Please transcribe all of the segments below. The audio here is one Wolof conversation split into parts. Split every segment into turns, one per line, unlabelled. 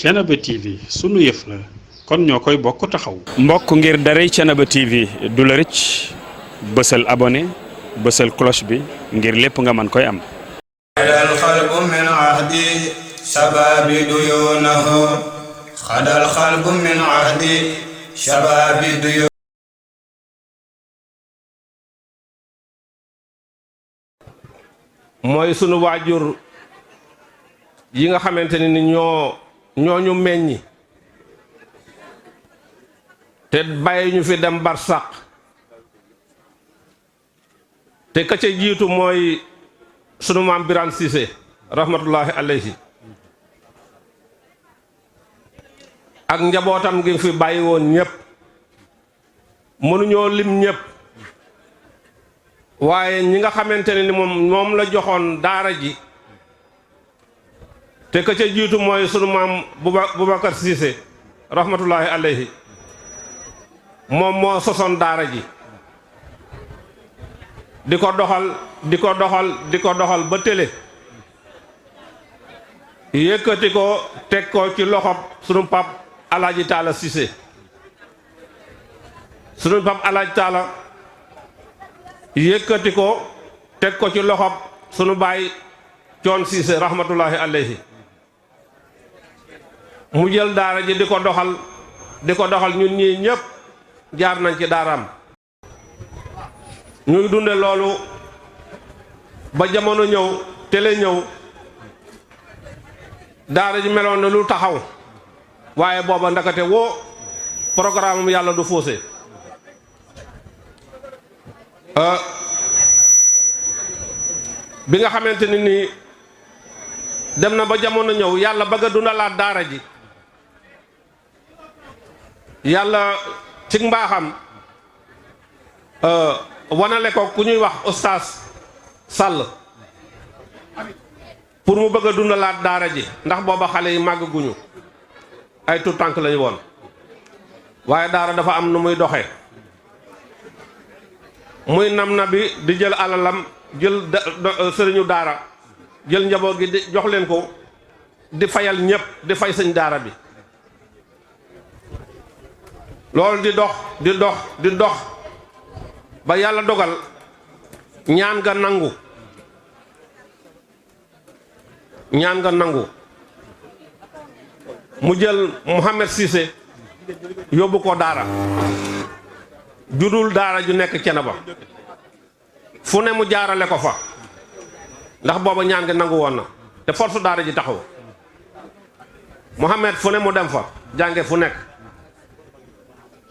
Thiénaba TV sunu yëf la kon ñoo koy bokk taxaw.
mbokk ngir daray Thiénaba TV du la rëcc bësal abonné bësal cloche bi ngir lépp nga mën koy am.
xadal xalbu min ahdi shababi duyunahu xadal xalbu min ahdi shababi duyunahu.
mooy sunu waajur yi nga xamante ni ñoo ñu meññi te bàyyi ñu fi dem barsàq te ka ca jiitu mooy sunu maam Birane Cissé rahmatullahi alayhi ak njabootam gi fi bàyyi woon ñépp mënuñoo lim ñépp waaye ñi nga xamante ne ni moom la joxoon daara ji te ka ca jiitu mooy sunu maam Boubacar Cissé rahmatullahi alayhi moom moo sosoon daara ji di ko doxal ba télé yëkkati ko teg ko ci loxob sunu pap Alaaji Taala Cissé sunu pap Alaaji Taala yëkkati ko teg ko ci loxob sunu baay Coon Cissé rahmatullahi alayhi mu jël daara ji di ko doxal ñun ñii ñépp jaar nañ ci daaraam ñuy dunde loolu ba jamono ñëw télé ñëw daara ji meloon na lu taxaw waaye booba ndakate woo programme yàlla du faussé bi nga xamante ni nii dem na ba jamono ñëw yàlla bëgg a dundalaat daara ji yàlla ci mbaaxam wanale ko ku ñuy wax oustaz Sall pour mu bëgg a dundalaat daara ji ndax booba xale yi màgg guñu ay tout tànk lañu woon waaye daara dafa am nu muy doxe muy nam na bi di jël alalam jël sëriñu daara jël njaboot gi di jox leen ko di fayal ñépp di fay sëñ daara bi loolu di dox ba yàlla dogal ñaan nga nangu mu jël Mouhamed Cissé yóbbu ko daara judul daara ju nekk Thiénaba fu ne mu jaarale ko fa ndax booba ñaan nga nangu woon na te force daara ji taxaw Mouhamed fu ne mu dem fa jànge fu nekk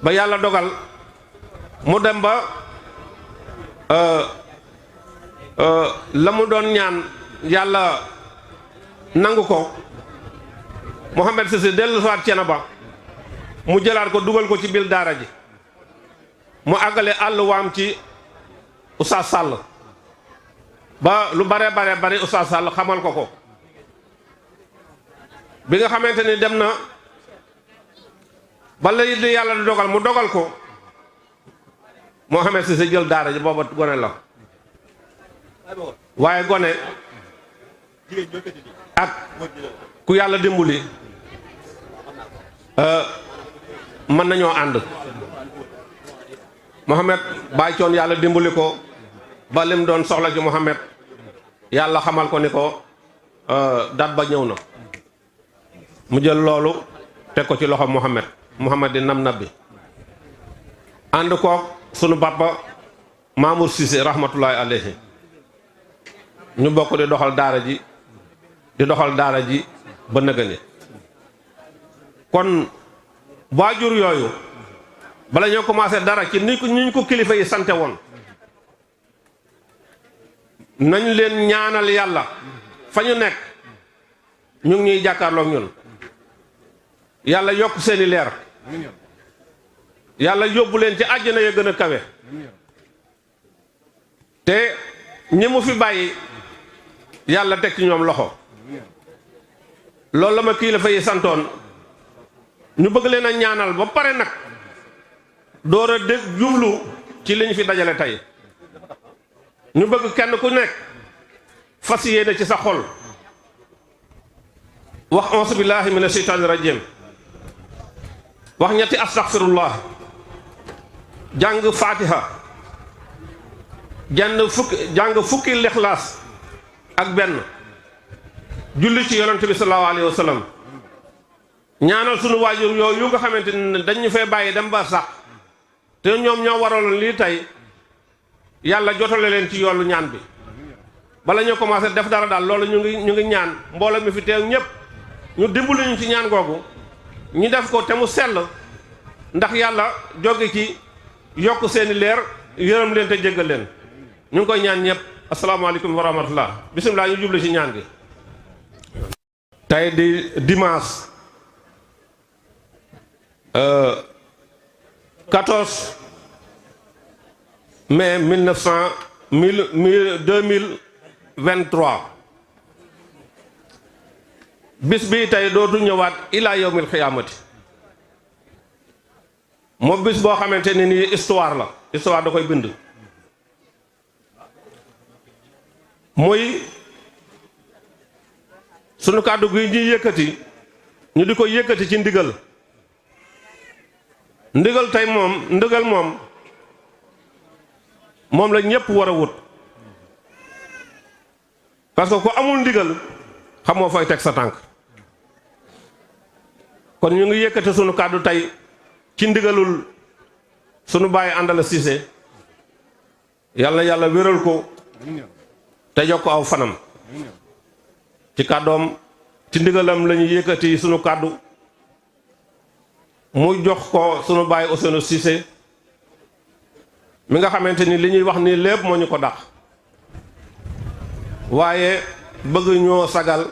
ba yàlla dogal mu dem ba la mu doon ñaan yàlla nangu ko Mouhamed Cissé dellu soit Thiénaba mu jëlaat ko dugal ko ci biir daara ji mu àggale àll waam ci Oustaz Sall ba lu bare Oustaz Sall xamal ko bi nga xamante ni dem na ba la li yàlla di dogal mu dogal ko Mouhamed Cissé jël daara ji booba gone la waaye gone ak ku yàlla dimbali mën nañoo ànd Mouhamed bàyyi coon yàlla dimbali ko ba lim doon soxla ci Mouhamed yàlla xamal ko ni ko dat ba ñëw na mu jël loolu teg ko ci loxo Mouhamed di nam bi ànd kook sunu papa Mamour Cissé rahmatullahi alayhi ñu bokk di doxal daara ji ba nëgëni kon waajur yooyu bala ñoo commencé dara ci ni ñu ko kilifa yi sante woon nañ leen ñaanal yàlla fa ñu nekk ñu ngi ñuy jàkkaarloog ñun yàlla yokk seeni leer yàlla yóbbu leen ci àjjana ya gën a kawe te ñi mu fi bàyyi yàlla teg ci ñoom loxo loolu la ma kilifa yi santoon ñu bëgg leen a ñaanal ba pare nag door a dégg jublu ci liñ fi dajale tey ñu bëgg kenn ku nekk fas yéene ci sa xol wax auzu billahi mina sheytaani rajim wax ñetti astaghfirullah jàng fatiha jàng fukki lixlaas ak benn julli ci yonent bi sallallahu alayhi wa sallam ñaanal sunu waajur yooyu nga xamante ne dañ ñu fee bàyyi dem ba sax te ñoom ñoo waraloon lii tey yàlla jotale leen ci yoolu ñaan bi bala ñu commencé def dara daal loolu ñu ngi ñaan mbooloo mi fi teew ñëpp ñu dimbali ñu ci ñaan googu ñu def ko te mu sell ndax yàlla jóge ci yokk seeni leer yërëm leen te jéggal leen ñu ngi koy ñaan ñëpp asalaamaaleykum wa rahmatullah bisimilah ñu jublu ci ñaan gi. tey di dimanche 14 mai 2023 bis bii tey dootu ñëwaat ilaa yawmil xiyaamati moom bis boo xamante ne nii histoire la histoire da koy bind muy sunu kàddu gi ñuy yëkkati ñu di ko yëkkati ci ndigal tey ndigal moom la ñëpp war a wut parce que ku amul ndigal xamoo fay teg sa tànk kon ñu ngi yëkkati sunu kàddu tey ci ndigalul sunu bàyyi Andala Cissé yàlla wéral ko te jox ko aw fanam ci kàddoom ci ndigalam la ñuy yëkkati sunu kàddu mu jox ko sunu bàyyi Ousseynou Cissé mi nga xamante ni li ñuy wax nii lépp moo ñu ko dàq waaye bëgg ñoo sagal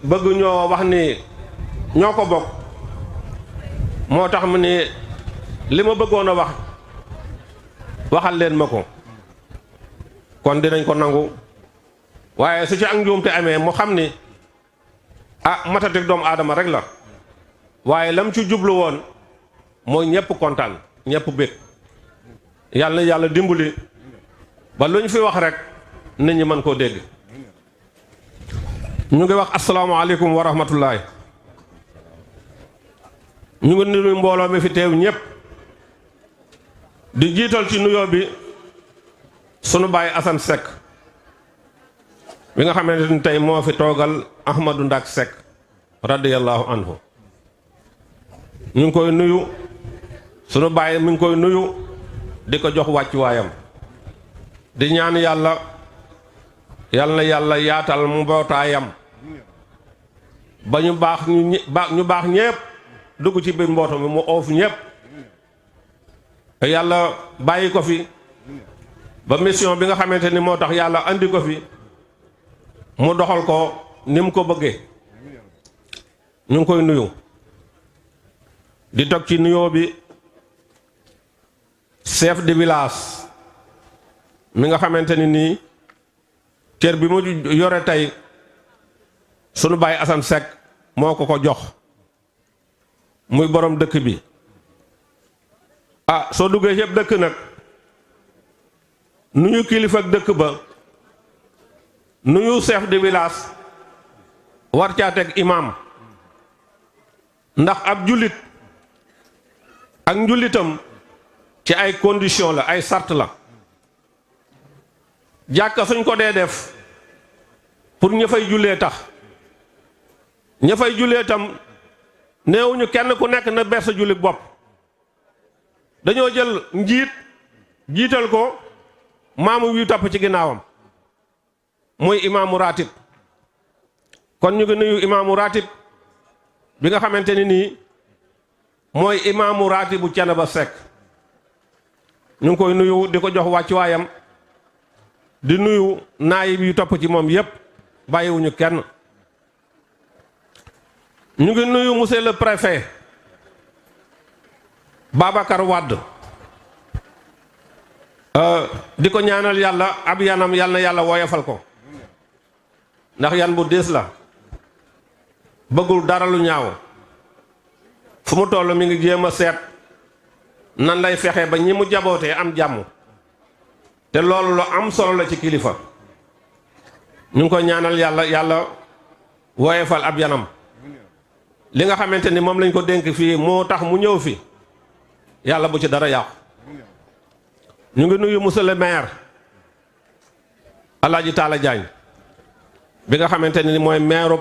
bëgg ñoo wax ni ñoo ko bokk moo tax mu ni li ma bëggoon a waxal leen ma ko kon dinañ ko nangu waaye su ci ak njuumte amee mu xam ni matatik doomu aadama rek la waaye lam ci jublu woon mooy ñëpp kontaan ñëpp bég yàlla dimbali ba lu ñu fi wax rek nit ñi mën koo dégg ñu ngi wax asalaamaaleykum wa rahmatullahi ñu ngi nuyu mbooloo mi fi teew ñëpp di jiital ci nuyoo bi sunu baay Assane Seck bi nga xamante ni tey moo fi toogal Ahmadou Ndak Seck radiyallahu anhu ñu ngi koy nuyu sunu baay mi ngi koy nuyu di ko jox wàccuwaayam di ñaan yàlla na yàlla yaatal mbootaayam ba ñu baax ñépp dugg ci biir mbooto mi mu oof ñépp yàlla bàyyi ko fi ba mission bi nga xamante ni moo tax yàlla andi ko fi mu doxal ko ni mu ko bëggee ñu ngi koy nuyu di tog ci nuyoo bi chef de village mi nga xamante ni nii cër bi mu yore tey sunu baay Assane Seck moo ko jox muy borom dëkk bi soo duggee yëpp dëkk nag nuyu kilifa ak dëkk ba nuyu chef de village war caa teg imam ndax ab jullit ak njullitam ci ay condition la ay sart la jàkka suñ ko dee def pour ña fay jullee tax ña fay jullee tam neewuñu kenn ku nekk na ber sa jullit bopp dañoo jël njiit jiital ko maamu wi topp ci ginnaawam muy imaamu ratib kon ñu ngi nuyu imaamu ratib bi nga xamante ni nii mooy imaamu ratibu Thiénaba Seck ñu ngi koy nuyu di ko jox wàccuwaayam di nuyu naayib yu topp ci moom yépp bàyyiwuñu kenn ñu ngi nuyu monsieur le préfet Babacar Wade di ko ñaanal yàlla ab yanam yàlla na yàlla woyofal ko ndax yan bu diis la bëggul dara lu ñaaw fu mu toll mi ngi jéem a seet nan lay fexe ba ñi mu jabootee am jàmm te loolu lu am solo la ci kilifa ñu ngi koy ñaanal yàlla woyefal ab yanam li nga xamante ni moom lañ ko dénk fii moo tax mu ñëw fi yàlla bu ci dara yàqu. ñu ngi nuyu monsieur le maire Alaaji Talla Diagne bi nga xamante ni mooy maire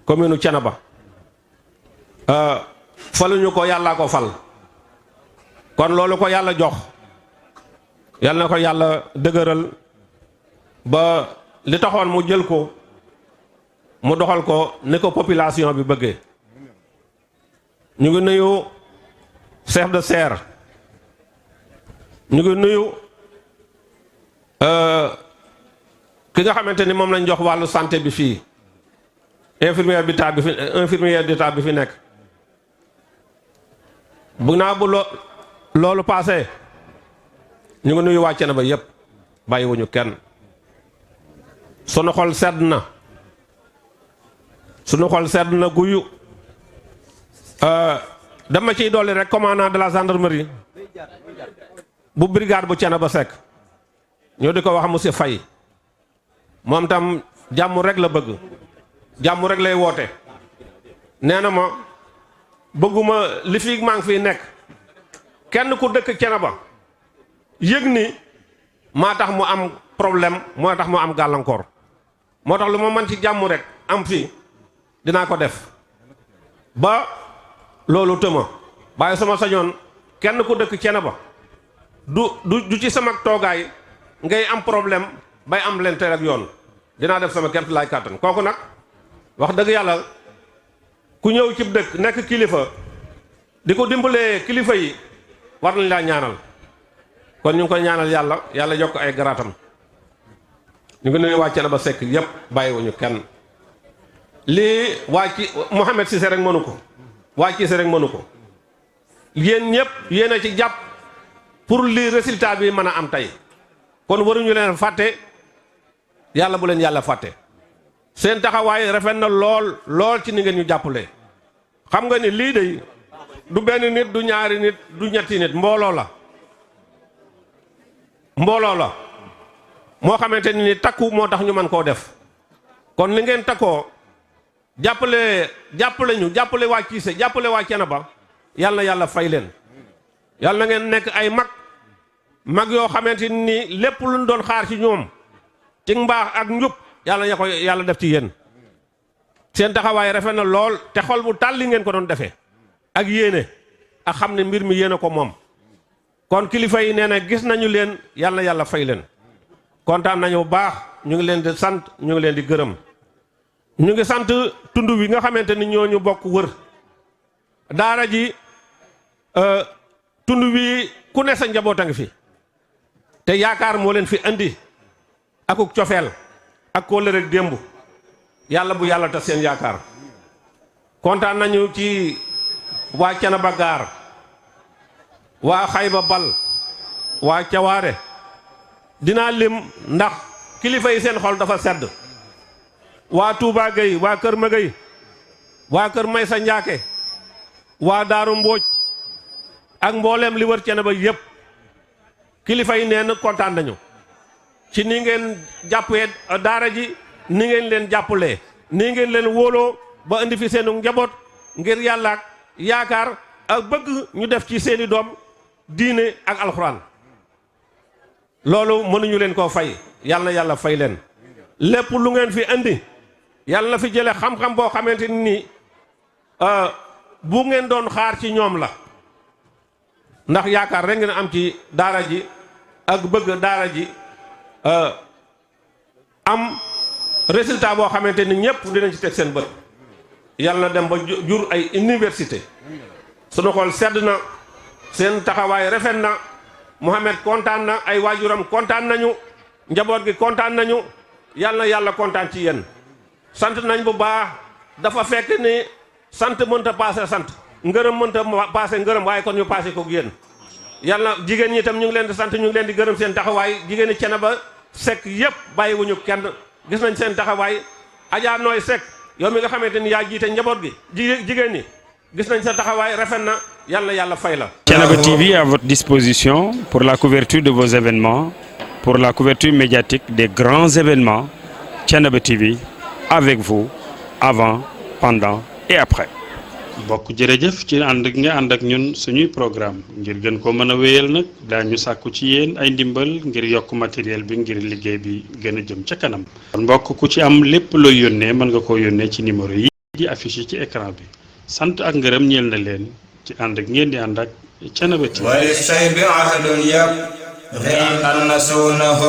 commune Thiénaba faluñu ko yàllaa ko fal kon loolu ko yàlla jox yàlla na ko yàlla dëgëral ba li taxoon mu jël ko mu doxal ko ni ko population bi bëggee. ñu ngi nuyu chef de serre ñu ngi nuyu ki nga xamante ni moom lañ jox wàllu santé bi fii infirmière d'état bi fi nekk. bu naa bu loolu passé ñu ngi nuyu waa Thiénaba yépp bàyyiwuñu kenn. sunu xol sedd na guyu. dama ciy dolli rek commandant de la gendarmerie bu brigade bu Thiénaba Seck ñoo di ko wax monsieur Faye moom tam jàmm rek la bëgg jàmm rek lay woote. nee na ma bëgguma li fi maa ngi fiy nekk kenn ku dëkk Thiénaba yëg ni maa tax mu am problème moo tax mu am gàllankoor moo tax lu ma mën ci jàmm rek am fii dinaa ko def ba loolu tëma waaye sama sañoon kenn ku dëkk Thiénaba du ci sama toogaay ngay am problème bay am leen teel ak yoon dinaa def sama kemt laay kàttan kooku nag wax dëgg yàlla ku ñëw ci dëkk nekk kilifa di ko dimbalee kilifa yi war nañ laa ñaanal kon ñu ngi koy ñaanal yàlla yokk ay garaatam. ñu ngi nuyu waa Thiénaba Seck yépp bàyyiwuñu kenn lii waa ci Mouhamed Cissé rek mënu ko waa Cissé rek mënu ko yéen ñëpp yéen a ci jàpp pour lii résultat bi mën a am tey kon waruñu leen fàtte yàlla bu leen yàlla fàtte seen taxawaay rafet na lool ci ni ngeen ñu jàppale. xam nga ni lii de du benn nit du ñaari nit du ñetti nit mbooloo la moo xamante ni takku moo tax ñu mën koo def kon ni ngeen takkoo jàppale jàppale waa Cissé jàppale waa Thiénaba yàlla na yàlla fay leen yàlla na ngeen nekk ay mag yoo xamante ni lépp luñ doon xaar ci ñoom ci mbaax ak njub yàlla def ci yéen seen taxawaay rafet na lool te xol bu tàlli ngeen ko doon defee ak yéene ak xam ne mbir mi yéene ko moom kon kilifa yi nee na gis nañu leen yàlla fay leen kontaan nañu bu baax ñu ngi leen di sant ñu ngi leen di gërëm ñu ngi sant tund wi nga xamante ni ñoo ñu bokk wër daara ji tund wi ku ne sa njaboot a ngi fi te yaakaar moo leen fi andi akuk cofeel ak kóllëre rek démb yàlla bu yàlla tas seen yaakaar kontaan nañu ci waa Thiénaba Gaar waa Xayba Bal waa Cawaare dinaa lim ndax kilifa yi seen xol dafa sedd waa Touba Gueye waa Kër Magay waa Kër Maysa Njaake waa Daaru Mbooj ak mbooleem li wër Thiénaba yépp kilifa yi neen kontaan nañu ci ni ngeen jàppee daara ji ni ngeen leen jàppalee ni ngeen leen wóoloo ba indi fi seenu njaboot ngir yàlla ak yaakaar ak bëgg ñu def ci seeni doom diine ak alxuraan loolu mënuñu leen koo fay yàlla na yàlla fay leen lépp lu ngeen fi indi yàlla na fi jële xam-xam boo xamante ni bu ngeen doon xaar ci ñoom la ndax yaakaar rek ngeen am ci daara ji ak bëgg daara ji am résultat boo xamante ni ñëpp dinañ ci teg seen bët yàlla na dem ba jur ay université sunu xol sedd na seen taxawaay rafet na Mouhamed kontaan na ay waajuram kontaan nañu njaboot gi kontaan nañu yàlla na yàlla kontaan ci yéen sant nañ bu baax dafa fekk ni sant mënta paase sant ngërëm mënta paase ngërëm waaye kon ñu paase ko yéen yàlla jigéen ñi itam ñu ngi leen di sant ñu ngi leen di gërëm seen taxawaay jigéen ñi Thiénaba Seck yépp bàyyiwuñu kenn gis nañ seen taxawaay Adja Nooy Seck yow mi nga xamante ni yaa jiite njaboot gi jigéen ñi gis nañ sa taxawaay rafet na yàlla fay la.
Thiénaba TV à votre disposition pour la couverture de vos événements, pour la couverture médiatique des grands événements. Thiénaba TV avec vous avant, pendant et après.
bokk jërëjëf ci ànd nga ànd ak ñun suñuy programme ngir gën ko mën a wéyal nag daañu sàkku ci yéen ay ndimbal ngir yokk matériel bi ngir liggéey bi gën a jëm ca kanam. kon mbokk ku ci am lépp looy yónnee mën nga koo yónnee ci numéro yi di affiché ci écran bi sant ak ngërëm ñeel na leen ci ànd ak ngeen di ànd ak Thiénaba TV.
وللشيب عهد يبغي أن نسونه